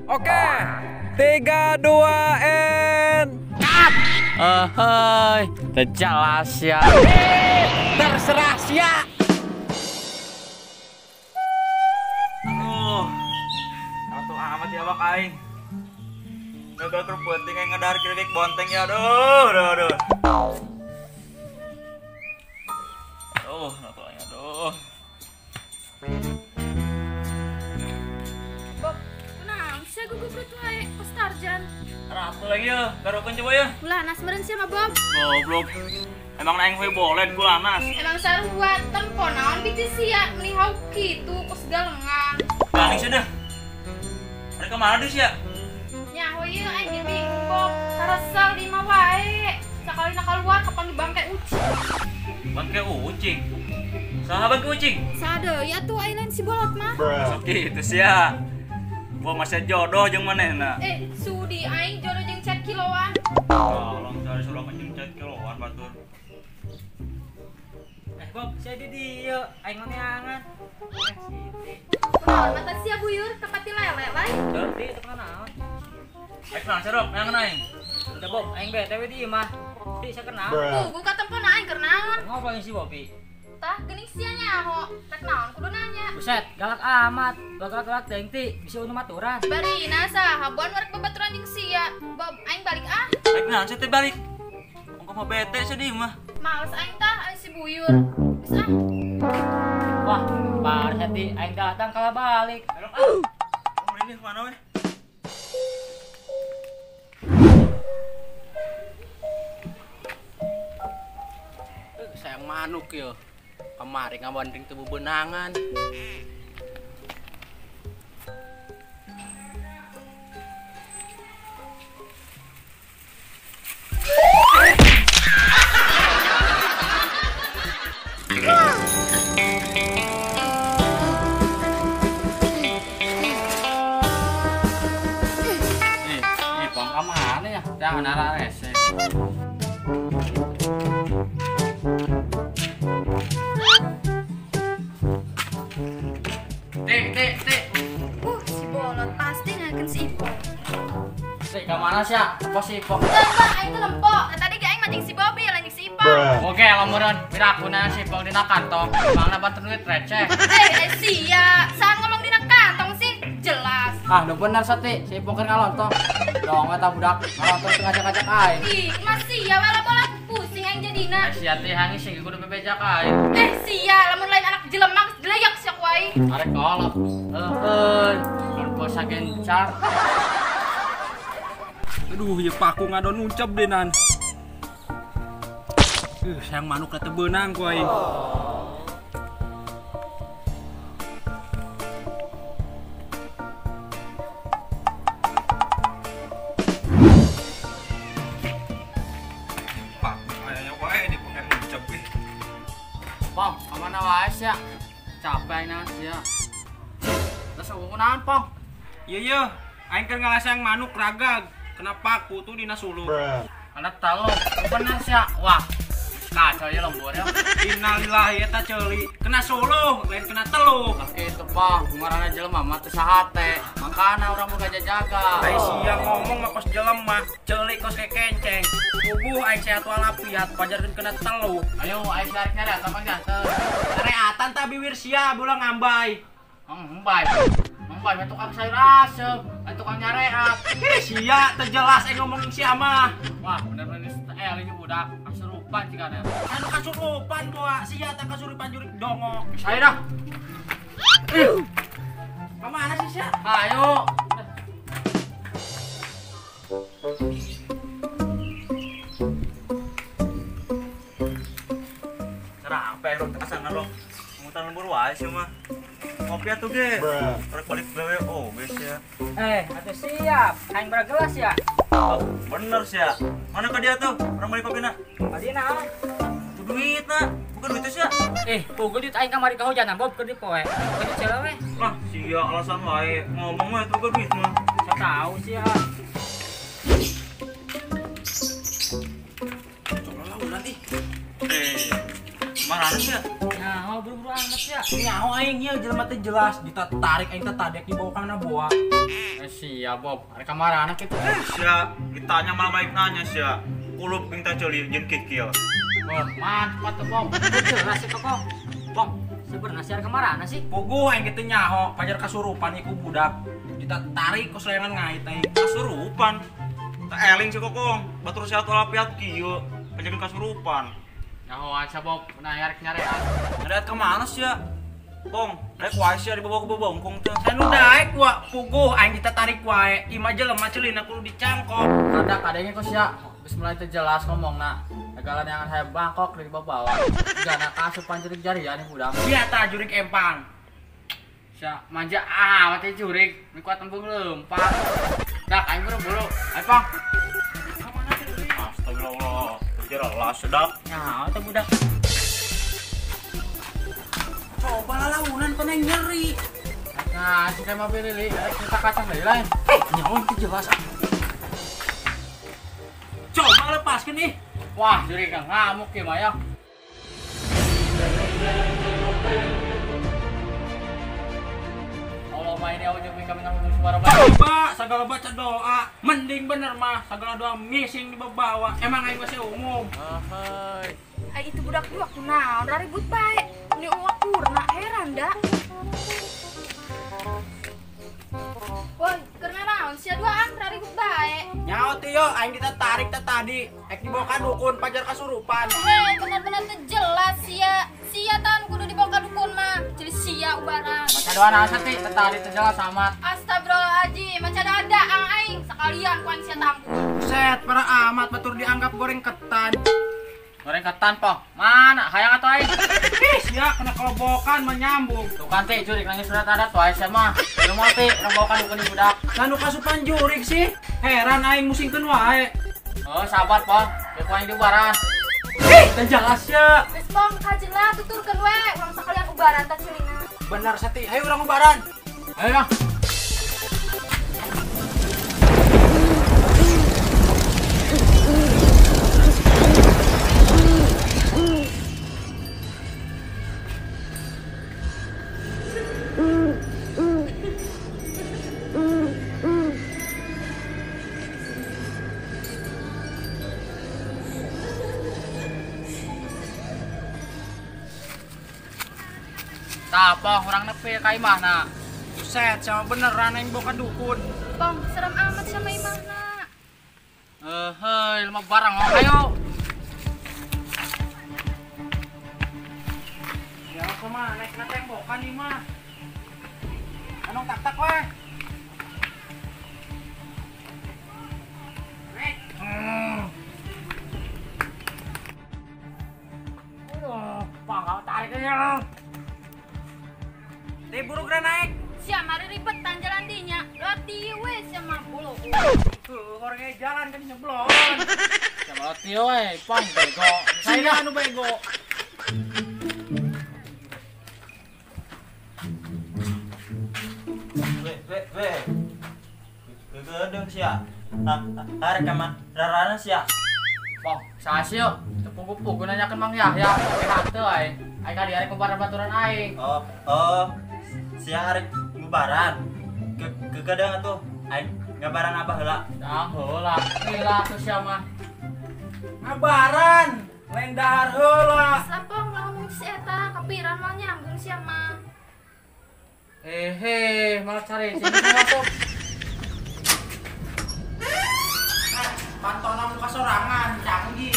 Oke. 3, 2, N. Cut. Hei, jelas ya. Terserah sia. Aduh. Atuh amat ya bak aing. Gagal terpenting aing ngedahar keripik bonteng ya. Aduh, aduh, aduh. Aduh, atuh aing aduh. Bob, kunaon sia gugup wae pas Tarjan. Ratu lagi ya, garokeun coba ya. Kulanas meureun sia mah Bob. Goblok. Emang aing we boleh kulanas. Emang sarua tempo naon biti sia meuni hau kitu kos galengan. Paling sudah. Ada kemana deh sia? Nyaho ieu aing ge bingung Bob. Karesel di mah wae. Sakalina kaluar kapanggih bangke ucing. Bangke ucing? Saha bangke ucing? Sadeui atuh aing lain si bolot mah. Sok kitu sia. Gua masih jodoh jeung manehna. Sudi aing jodoh jeung cat kiloan. Tolong cari suruh jeung cat kiloan batur. Bob, saya di dieu aing neangan. Siti. Kunaon mata sia buyur kapati lele lain. Deuh, di teu naon. Aing naon sia, Rob? Neangan aing. Udah Bob, aing bete we di imah. Di sia kenal. Puguh katempona aing keur naon? Ngobrol jeung si Bobi. Tah, geuning sia nyaho. Rek naon kudu nanya. Buset, galak amat. Galak-galak teuing ti, bisa unu maturan. Barina saha buan rek babaturan jeung sia. Bob, aing balik ah. Aing naon sia teh balik? Ongkoh mah bete sia di imah. Males aing tah, aing si buyur. Geus ah. Wah, baris hati aing datang kalah balik. Ayo ah. Oh, ini kemana weh? Sayang manuk yo. Kemari ngabanding tubuh benangan. Ih, pong kemana ya? Jangan arah rese. Tik. Si bolot pasti ngaken si Ipong. Tik, kemana sih ya? Apa si Ipong? Teu, aing teh lempok. Nah, tadi ge aing mancing si Bobby, lain si Ipong. Oke, lamuran piraku na si Ipong dina kantong. Mangna batur duit receh. Sia, saha ngomong dina kantong sih? Jelas. Ah, nu bener sati, si Ipong keur ngalontong. Dong eta budak ngalontong teu ngajak-ngajak aing. Ih, masih ya wala bola pusing aing jadina. Sia teh hangis sing kudu bebejak aing. Sia, lamun lain anak jelema geus dileyak sia ku aing. Arek kolot. Heuh, mun puasa gencar. Aduh, ieu paku ngadon uncep deh nan. Sayang manuk teu beunang ku aing. Paku aya wae dipakai uncep ih. Pong, kamana wae sia? Capek naon sia. Terus naon, Pong? Ieu yeuh, aing keur ngalasang manuk ragag. Kena paku tuh dina suluh. Kana talo, bener sia. Wah, kacau ya lembur ya. Innalillahi eta ceuli. Kena suluh, lain kena teluh. Lah kitu, Pong, ngaranna jelema mah teu sahate. Makana urang boga jajaga. Ai sia ngomong mah kos jelema, ceuli kos kekenceng. Puguh aing sehat walafiat, pajarkeun kena teluh. Ayo aing tarik nyari atan janten. Reatan ta biwir sia bola ngambai. Ngambay. Ngambay mah tukang sayur asem, tukang nyareat. Sia teu jelas aing ngomongin sia mah. Wah, bener-bener ini budak kasurupan jigana. Anu kasurupan boa, sia teh kasurupan jurik dongo. Saya dah. Kemana sih sia? Ayo. Sampai rok kesana rok. Mutan lembur wae sih mah. Ngopi atuh ge. Rek balik gawe oh geus ya. Atuh siap. Aing beragelas ya. Oh, bener sih ya. Mana ka dia tuh? Orang balik kopina. Tadi naon? Itu duit na. Bukan duit sih ya. Puguh duit aing kamari kahujanan Bob keur dipoe. Keur cewek we. Lah, sia alasan wae. Ngomong mah itu bukan duit mah. Saya tahu sih ya. Coba lah nanti. Mana sih ya? Nyaho buru-buru amat ya. Nyaho aing ieu jelema teh jelas ditatarik aing teh tadek dibawa kana boa. Sia Sia Bob, ada kamar anak itu. Sia, ditanya malah balik nanya sia. Kulup minta celi jeung kikil. Oh, mantap tuh Bob. Jelas sih kok. Bong, sebenarnya sia kamar sih? Puguh aing kitu nyaho, pajar kasurupan iku budak. Ditarik ku selayangan ngait aing. Kasurupan. Tak eling si kokong, batur sehat walafiat kieu, pajarkeun kasurupan. Nyaho aja Bob, nah nyarek nyarean. Nyarean ka mana sia? Bong, rek wae sia dibawa ke bobongkong teh. Anu daek wa puguh aing ditarik wae. Imah jelema ceulina kudu dicangkok. Kada kadenge ku sia, geus mulai teu jelas ngomongna. Segala neangan hayang bangkok dari bawa. Jana kasupan jurig jarian budak. Sia tah jurig empang. Sia manja amat teh jurig, mikuat embung leumpang. Dah aing buru-buru. Ayo Pong. Astagfirullah, jelas sedap. Nyaho teh budak. Coba lalaunan kena nyeri. Nah, si kayak mobil lili, kita kacang dari lain. Nyawa itu jelas. Coba lepaskan nih. Wah, juri kang ngamuk ya Maya. Allah main ya ujung kami nang suara Coba segala baca doa, mending bener mah segala doa missing dibawa. Emang aing masih umum. Ahai. Ai itu budak dua kunaon ribut bae. Ini uang kurna heran dah. Woi, karena naon sia duaan ribut bae. Nyaho teh yo aing ditarik teh tadi, ek dibawa ka dukun pajar kasurupan. Heh, bener-bener teu jelas sia. Sia tahun kudu dibawa ka dukun mah. Jadi sia ubaran. Maca doa naon teh tadi teu jelas amat. Astagfirullahaladzim, maca dada ang aing sekalian ku aing sia tambun. Buset, para amat batur dianggap goreng ketan. Goreng ketan Pong, mana hayang atuh aing? Ih, sia kena kelobokan menyambung. Tuh kan teh jurig nangis surat adat wae sia mah. Lu mau teh urang bawakan dukun budak. Sanu kasupan jurig sih. Heran aing musingkeun wae. Oh, sabar Pong, ku aing diubaran. Ih, teu jelas sia. Geus Pong, kajeun lah tuturkeun we, urang sakalian ubaran teh ceulina. Bener Seti, hayu urang ubaran. Ayo lah. Tah, Pong, urang nepi ka imahna. Buset, sama beneran aing bawa ka dukun. Pong, serem amat sama imahna. Heuh, lemah barang ayo. Ya kumaha naik na tembokan imah. Anong tak-tak we. Naik. Aduh, Pang, tarik aja. Teh buru geura naik. Sia mari ribetan jalan dinya. Roti we sia mah bolo. Tuh, orangnya jalan kan nyeblon. Sia mah roti we, Pong bego. Saya anu bego. We we. Gegedeung sia. Arek ka mah rarana sia. Pong, saha sia? Teu pugu-pugu nanyakeun Mang Yahya. Ke hanteu aing. Aing ka dieu arek ngubaran baturan aing. Oh, oh. Sia arek ngubaran. Gegedeung atuh. Aing ngabaran abah heula. Dah heula. Gila tuh sia mah. Ngabaran, lain dahar heula. Sapong ngomong si eta kapiran mah nyambung sia mah. Hehe, malah cari sini masuk. Pantona muka sorangan, canggih.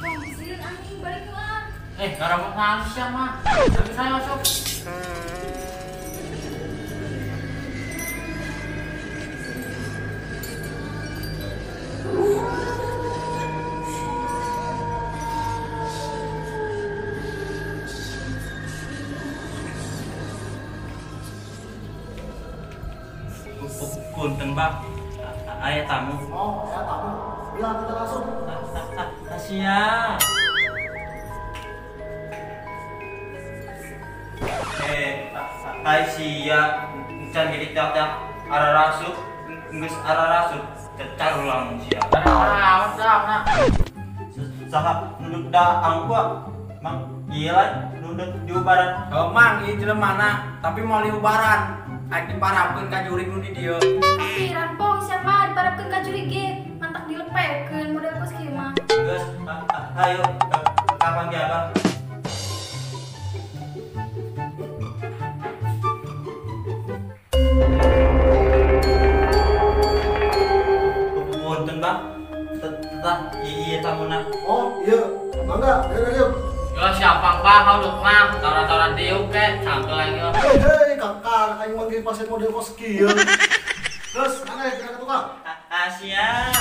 Pong, sieun anjing balik lah. Gara mau nangis sia mah. Bisa saya masuk. Punten Bang, aya tamu. Oh, aya tamu. Bilang kita langsung. Sia. Ai sia encan jadi tiap-tiap arah rasuk, geus arah rasuk, cecar ulang sia. Awas dah, nah. Saha nunduk daang gua. Mang, ieu lah nunduk diubaran. Oh, Mang, ieu jelema mana? Tapi mau diubaran. Aing diparabkeun ka jurig nu di dieu. Kapiran Pong Ayo, kapan dia abah? Punten bah, tetah iya tamuna. Oh iya, mangga, ayo. Yo siapa bah, kau duk mah, tauran-tauran diuk ke, cangkel aing yo. Hei, kakak, aing manggil pasien model kos kieu. Terus, mana kira ke tukang? Siap.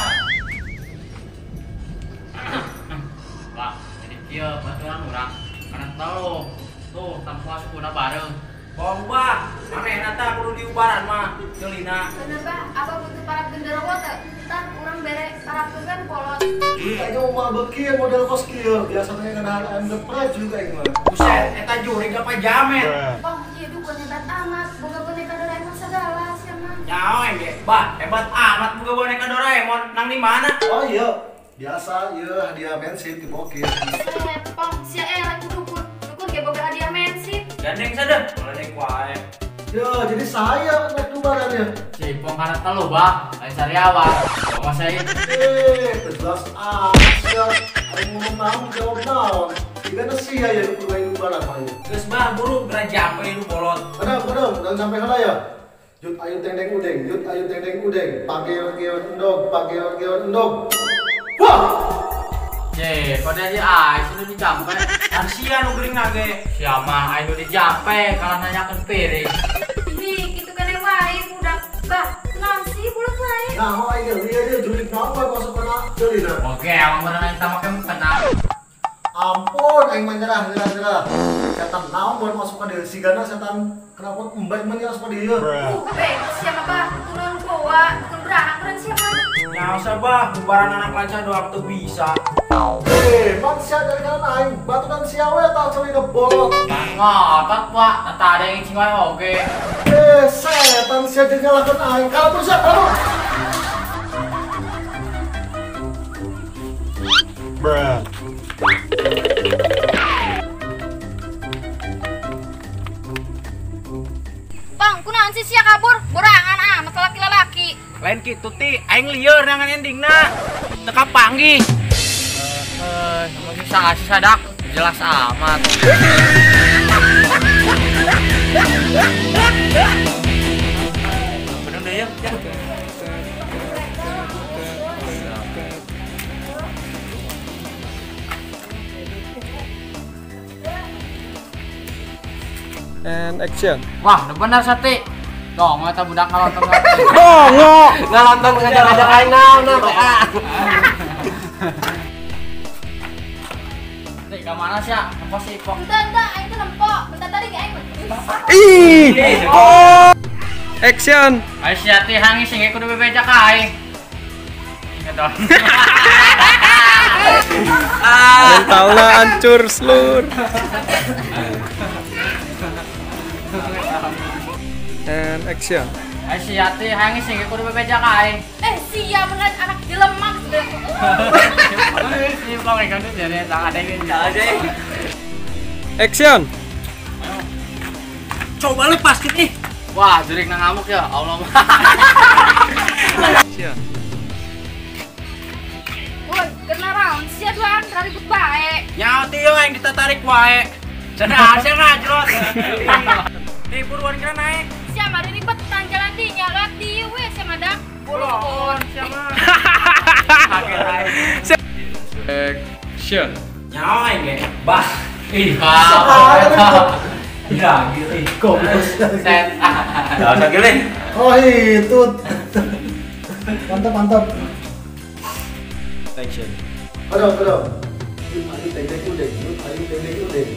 Bah, jadi kieu baturan urang, karena tau tuh tanpa sukuna bareng. Bohong bah, manehna tah kudu diubaran mah, ceulina. Bener bah, apa butuh para genderuwo teh? Tah urang bere para kan kolot. Kayaknya mau beuki model kos kieu, biasanya ngadahan ayam geprek juga aing mah. Buset, eta jurig apa jamet? Pong, ieu dukun hebat amat, boga boneka Doraemon segala sia mah. Nyaho aing ge, bah, hebat amat boga boneka Doraemon, nang di mana? Oh iya, biasa ieu hadiah bensin ti bokir. Buset, pong, sia era ku dukun. Dukun ge boga hadiah bensin. Gandeng sadar, gandeng wae. Ya, jadi saya naik dubarannya. Cipong karena telu, bah. Lain sariawan. Bawa saya. Jelas aja. Aing ngomong naon jawab naon. Gimana sih ya ya kudu aing dubaran mah ieu. Geus bah, buru geura jampe lu bolot. Kadang, udah sampai heula ya. Jut ayu teng deng udeng, jut ayu teng deng udeng. Pageor-geor endog, pageor-geor endog. Wah! Ye, kode aja aing nu dijampe. Asia nu geuring nage. Siapa aing nu dijampe kalah nanyakeun piring. Ih, kitu keneh wae budak. Bah, kunaon sih budak wae? Nah, ho aing ge lieu dia jurig naon wae masuk kana ceulina. Oke, emang bener aing tah make mukena. Ampun, aing mah nyerah. Setan naon buat masuk ka dieu sigana setan kenapa embay mah masuk ka dieu. Beh, siapa bah? Kunaon goa, dukun berahak urang siapa? Nyaho sabah, bubaran anak lancar doang teu bisa. Manusia dari kanan aing, baturan sia we tah ceulina bolot. Ngotot, Pak. Tah ada yang ngicing wae oge. Setan sia jeung nyalahkeun aing. Kalapur sia, kalapur. Bruh. Pang, kunaon sih sia kabur? Borangan ah, masalah laki-laki. Lain kitu ti, aing lieur nangan endingna. Teu kapanggih. Sama bisa sadak jelas amat. Bener deh ya. And action. Wah, bener sate. Dong, eta budak ngalonton. Dongo. Ngalonton ngajak-ngajak aing naon ah. Teh, ka mana sih? Apa sih, Pok? Entah, aing teh nempo. Bentar tadi ge aing. Ih. Oh. Action. Aing sia teh hangi sing kudu bebeja ka aing. Ingat dong. Mentalna hancur seluruh. And action. Aing sia teh hangi sing kudu bebeja ka aing. Sia beneran anak jelema sebenarnya. Si Pong ikan tuh jadi tak ada yang aja. Action. Coba lepaskan ih. Wah, jurik nang ngamuk ya. Allah. Action. Woi, kena round sia duaan ribut bae. Nyaho teh yo aing ditatarik wae. Cenah sia ngajrot. Di buruan kira naik. Sia mah ribetan jalan dinya lewat dieu we sia mah dak. Bolon sia mah. Action. Nyaho aing ge. Bah. Ih, ya, gitu. Goblok. Set. Enggak usah gini. Oh, itu. Mantap. Action. Aduh. Ayo teng deng udeng, ayo teng deng udeng.